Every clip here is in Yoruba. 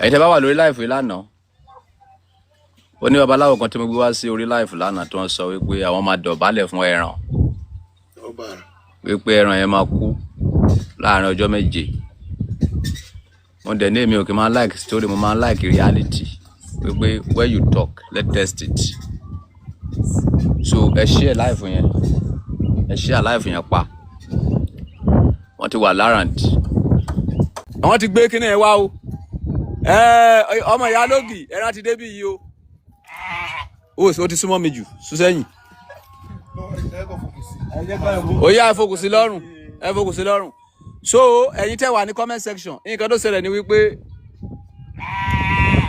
Ẹ̀yin tẹ́ bá wà lórí live yìí lánàá, ó ní babaláwo kan tí mo gbé wá sí orí live lánàá tó ń sọ wípé àwọn máa dọ̀bálẹ̀ fún ẹran, wípé ẹran yẹn máa kú láàrin ọjọ́ 7. Mo dẹ̀ ní èmi ò kí máa like story, mo máa like reality, wípé when you talk, let test it. So ẹ share live yẹn, ẹ share live yẹn pa. Wọ́n ti wà láràǹdì, wọ́n ti gbé kíní ẹ wá o. Ẹ ọmọ ìyá lógì, ẹran ti débí yìí o. Ó ti súnmọ́ mi jù, sún sẹ́yìn. Ó yá, ẹ fokùn sí lọ́rùn, ẹ fokùn sí lọ́rùn. So ẹ̀yin tẹ́ wà ní comment section, nǹkan tó ṣẹlẹ̀ ni wípé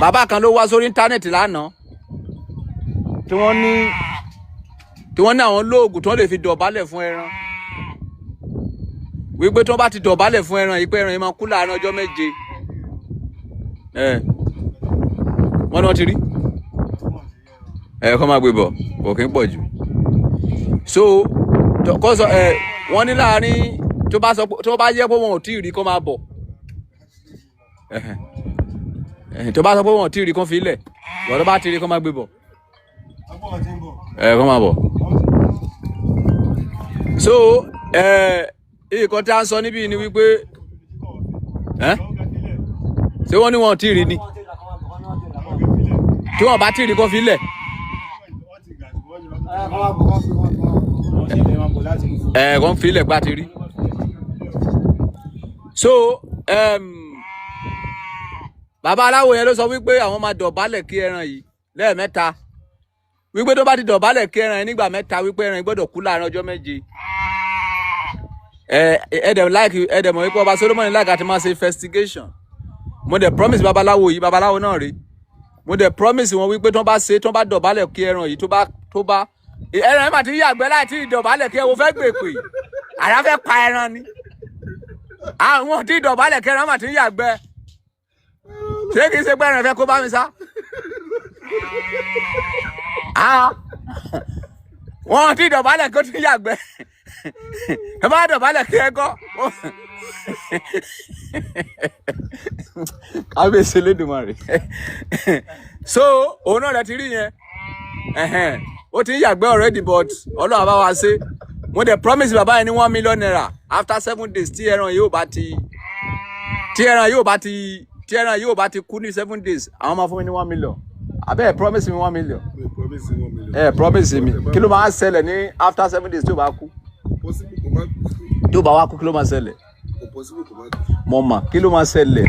bàbá kan ló wá sórí íńtánẹ́ẹ̀tì lánàá tí wọ́n ní àwọn lóògùn tí wọ́n lè fi dọ̀bálẹ̀ fún ẹran, wípé tí wọ́n bá ti dọ̀bálẹ̀ fún ẹran yìí, pé ẹran yìí máa kú láàárín ọjọ́ 7. Ẹ wọ́n ní wọ́n ti rí ẹ kọ́ máa gbé bọ̀, kò kí ń pọ̀ jù. So kó sọ ẹ, wọ́n ní láàárín tó bá sọ tó bá yẹ pé wọn ò tí ì rí, kó máa bọ̀. Ẹhẹn, tó bá sọ pé wọn ò tí ì rí, kó fi lẹ̀ wọ́n, tó bá ti rí, kó máa gbé bọ̀, ẹ kó máa bọ̀. So ẹ nǹkan tí a ń sọ níbí ni wípé ẹ ṣé wọ́n ní wọn ò tí ì rí ni, tí wọ́n bá tí ì rí, kó fi lẹ̀. Ẹ kó fi lẹ̀ pa ti rí. So bàbá aláwo yẹn ló sọ wípé àwọn máa dọ̀bálẹ̀ kí ẹran yìí lẹ́ẹ̀mẹ́ta, wípé tó bá ti dọ̀bálẹ̀ kí ẹran yìí nígbà 3, wípé ẹran yìí gbọ́dọ̀ kú láàrin ọjọ́ 7. Ẹ ẹ dẹ̀ like, ẹ dẹ̀ mọ̀ wípé ọba Solomoni like àti máa ṣe investigation. Mo dẹ̀ promise babaláwo yìí, babaláwo náà rí, mo dẹ̀ promise wọn wípé tó bá ṣe, tó bá dọ̀bálẹ̀ kí ẹran yìí, tó bá ẹran yìí mà ti yàgbẹ́ láì tí ì dọ̀bálẹ̀ kí ẹ wo fẹ́ gbèpè, àrà fẹ́ pa ẹran ni. Àwọn tí dọ̀bálẹ̀ kí ẹran mà ti yàgbẹ́, ṣé kìí ṣe pé ẹran fẹ́ kó bá mi sá? Wọn tí dọ̀bálẹ̀ kó ti yàgbẹ́, ẹ bá dọ̀bálẹ̀ kí ẹ kọ́. Kábíyèsí Elédùmarè. So òun náà rẹ ti rí yẹn, ó ti ń yàgbẹ́ already, but Ọlọ́run bá wa ṣe. Mo dẹ̀ promise bàbá yẹn ní ₦1 million after 7 days tí ẹran yóò bá ti tí ẹran yóò bá ti tí ẹran yóò bá ti kú ní 7 days, àwọn máa fún mi ní 1 million. Abẹ́ ẹ̀ promise mi 1 million? Ẹ promise mi. Kí ló máa ṣẹlẹ̀ ní after 7 days tí ó bá kú? Tí ó bá wá kú, kí ló máa ṣẹlẹ̀? Mo mọ̀, kí ló máa ṣẹlẹ̀?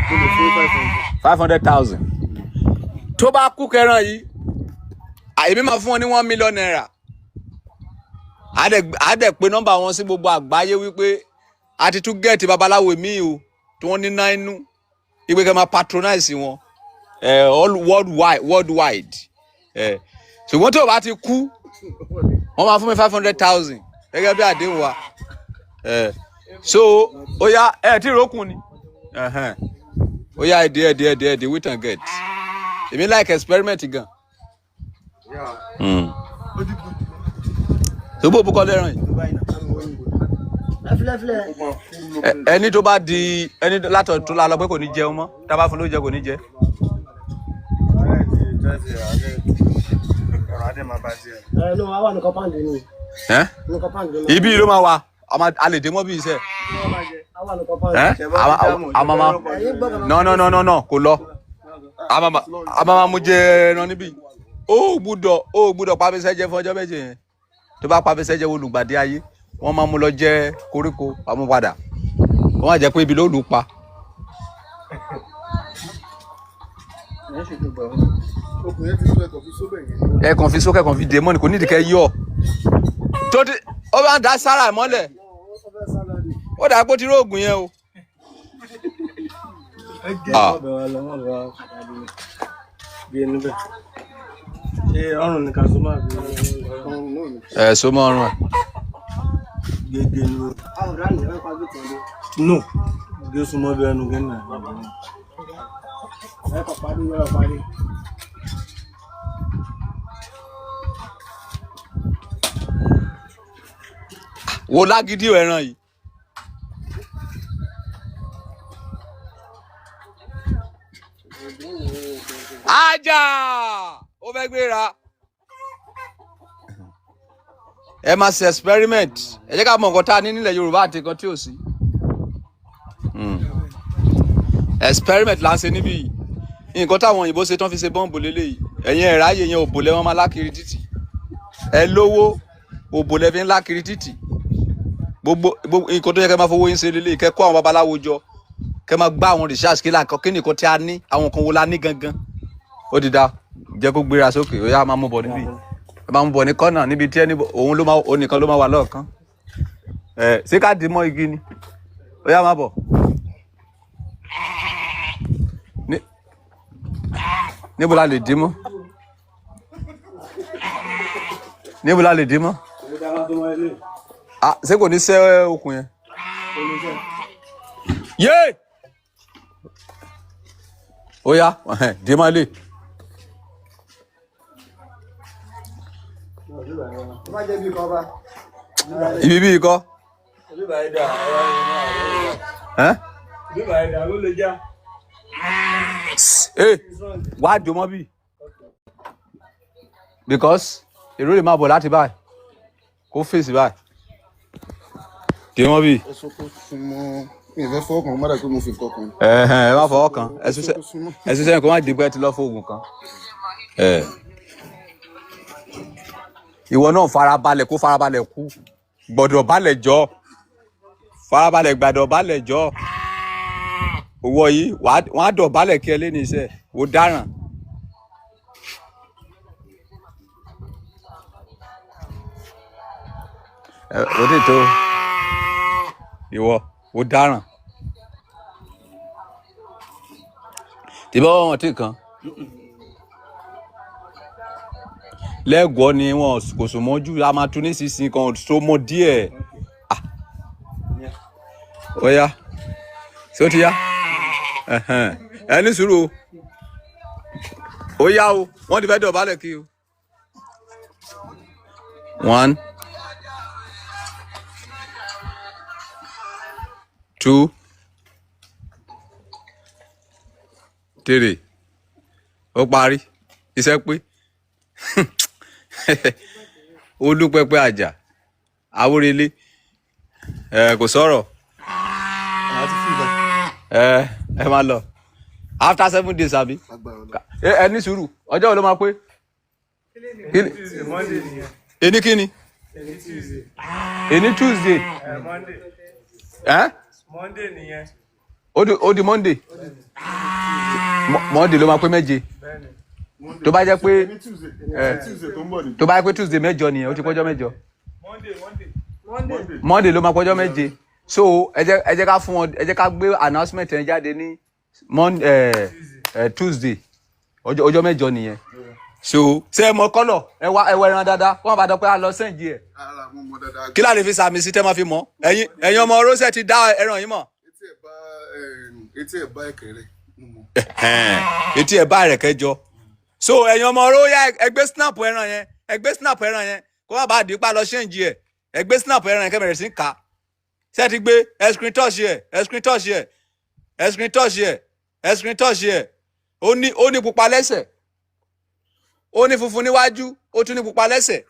500,000. Tó bá kú kẹran yìí, àyèmí máa fún wọn ní ₦1 million. Á dẹ̀ pé nọ́mbà wọn sí gbogbo àgbáyé wípé a ti tún get babaláwo míì o tí wọ́n ní náà inú ìpè kẹ́ máa patronize wọn all worldwide, worldwide. Ṣùgbọ́n tí o bá ti kú, wọ́n máa fún mi 500,000 gẹ́gẹ́ bí àdéhùn wa. So ó yá, ẹ tí ìrókùn ni. Ó yá, ẹ̀dí ẹ̀dí ẹ̀dí ẹ̀dí, wait and get. Èmi like experiment gan. Tó bó bukọ lẹ́ràn yìí, ẹni tó bá di ẹni látọ̀ tó la lọ pé kò ní jẹun mọ́, tá a bá fún lóúnjẹ kò ní jẹ. Ibi ló máa wà, a lè dé mọ́ bí iṣẹ́. A máa no, no, no, no, no, kò lọ. A máa mú jẹ ẹran níbí. Ó gbúdọ̀ pàbísẹ́ jẹ fún ọjọ́ 7 yẹn. Tó bá pàbísẹ́ jẹ, olùgbàdì ayé wọ́n máa mú lọ jẹ koríko pamọ́ padà, wọ́n máa jẹ́ pé ibi ló lù ú pa. Ẹ kàn fi sókè, kàn fi dè mọ́ ni, kò nídìí kẹ́ yọ tó ti ó bá ń da sára mọ́lẹ̀. Ó dà pé ó ti rí oògùn yẹn o. Ẹ so mọ́ ọrùn ẹ. No, gé súnmọ́ bí ẹnu gẹ́nà. Wo lágídí ẹran yìí. Ajá ó fẹ́ gbéra. Ẹ máa ṣe experiment. Ẹ jẹ́ ká mọ nǹkan tá a ní nílẹ̀ Yorùbá àti nǹkan tí ò sí. Experiment là ń ṣe níbí yìí. Nǹkan táwọn òyìnbó ṣe tán fi ṣe bọ́ǹbù lélẹ́yìí. Ẹ̀yin ẹ̀rá ayé yẹn, òbò lẹ́wọ̀n máa lákiri títì. Ẹ lówó, òbò lẹ́ fi ń lákiri títì. Gbogbo gbogbo nǹkan tó yẹ kẹ́ máa fowó yín ṣe lélẹ́yìí, kẹ́ kó àwọn babaláwo jọ, kẹ́ máa gbá àwọn research, kí là kí nìkan tí a ní, àwọn nǹkan wo la ní gangan. Ó ti da, jẹ́ kó gbéra sókè. Ó yá, máa mú bọ̀ níbí, ẹ máa mú bọ̀ ní kọ́nà níbi tí ẹni òun ló máa, òun nìkan ló máa wà lọ́ọ̀kan. Ẹ ṣé ká dì mọ́ igi ni? Ó yá, máa bọ̀. Níbo la lè dì mọ́? Níbo la lè dì mọ́? Ah, ṣé kò ní sẹ́ okùn yẹn? Yé, ó yá, dì mọ́ lé. Ibi bí ikọ́ ẹ́ ẹ wá jò mọ́ bí, because èrò lè máa bọ̀ láti báyìí kó fèsì báyìí. Dì mọ́ bí. Ẹ sọ kó súnmọ́, mi ì fẹ́ fọwọ́ kàn, má dà pé mo fi nǹkan kan. Ẹ̀hẹ̀n, ẹ má fọwọ́ kan, ẹ Ẹ sọ ṣiṣẹ́ kó súnmọ́. Ẹ ṣiṣẹ́ kó má di pé ẹ ti lọ fóògùn kan. Ẹ ìwọ náà farabalẹ̀, kó farabalẹ̀ kú, gbọ́dọ̀ balẹ̀ jọ, farabalẹ̀ gbàdọ̀ balẹ̀ jọ. Owó yìí wọ́n á dọ̀bálẹ̀ kí ẹ lé ní iṣẹ́ wò dáràn. Ẹ ò tí tó ìwọ ò dáràn tìbọn wọn tí kan lẹ́gọ̀ọ́ ni wọn kò sùn mọ́jú, a máa tún nísinsìnyí kan so mọ́ díẹ̀. Ah, ó yá, ṣé ó ti yá? Ẹ̀hẹ̀n. Ẹ ní sùúrù o, ó yá o, wọ́n ti fẹ́ dọ̀bálẹ̀ kí o. One, two, three, ó parí iṣẹ́ pé olúpẹpẹ àjà awórelé ẹ kò sọ̀rọ̀. Àwọn ti fi ìbọn. Ẹ ẹ máa lọ after 7 days, àbí? Agbára lọ. Ẹ ní sùúrù, ọjọ́ wo ló máa pé? Tuesday, Monday nìyẹn. Ení kí ni? Ẹni Tuesday. Ení Tuesday. Ẹ Monday. Ẹ Monday nìyẹn. ó di Monday. Monday ló máa pé 7. Bẹ́ẹ̀ni. Tó bá jẹ́ pé Ní Tuesday, Eh. Tuesday tó ń bọ̀ ni. Tó bá jẹ́ pé Tuesday 8 nìyẹn, ó ti pọ́jọ́ 8. Monday, Monday. Monday. Monday ló máa pọ́jọ́ 7, so ẹ jẹ́ ká fún wọn, ẹ jẹ́ ká gbé announcement yẹn jáde ní Tuesday, ọjọ́ 8 nìyẹn. So ṣé ẹ mọ kọ́lọ̀? Ẹ wá, ẹ wọ ẹran dáadáa, kó má bàa dọ̀ pé a lọ sẹ́ǹjì ẹ̀. Ara mo mọ dáadáa. Kí láà lè fi sàmì sí tẹ́ máa fi mọ̀? Ẹ̀yin ọmọ rọ́ṣẹ̀ ti dá ẹran yìí mọ̀. Etí ẹ̀ bá ẹ̀kẹ́ rẹ̀ mo mọ̀. Etí ẹ̀ bá rẹ̀ kẹjọ. So ẹ̀yin ọmọ ọ̀rọ̀ yá, ẹ gbé snap ẹran yẹn, ẹ gbé snap ẹran yẹn, kó má bàa dípa lọ ṣéǹjì ẹ̀. Ẹ gbé snap ẹran yẹn, kẹ́ bẹ̀rẹ̀ sí ń kà á. Ṣé ẹ ti gbé? Ẹ screen touch ẹ, ẹ screen touch ẹ, ẹ screen touch ẹ, ẹ screen touch ẹ. Ó ní pupa lẹ́sẹ̀, ó ní funfun níwájú, ó tún ní pupa lẹ́sẹ̀.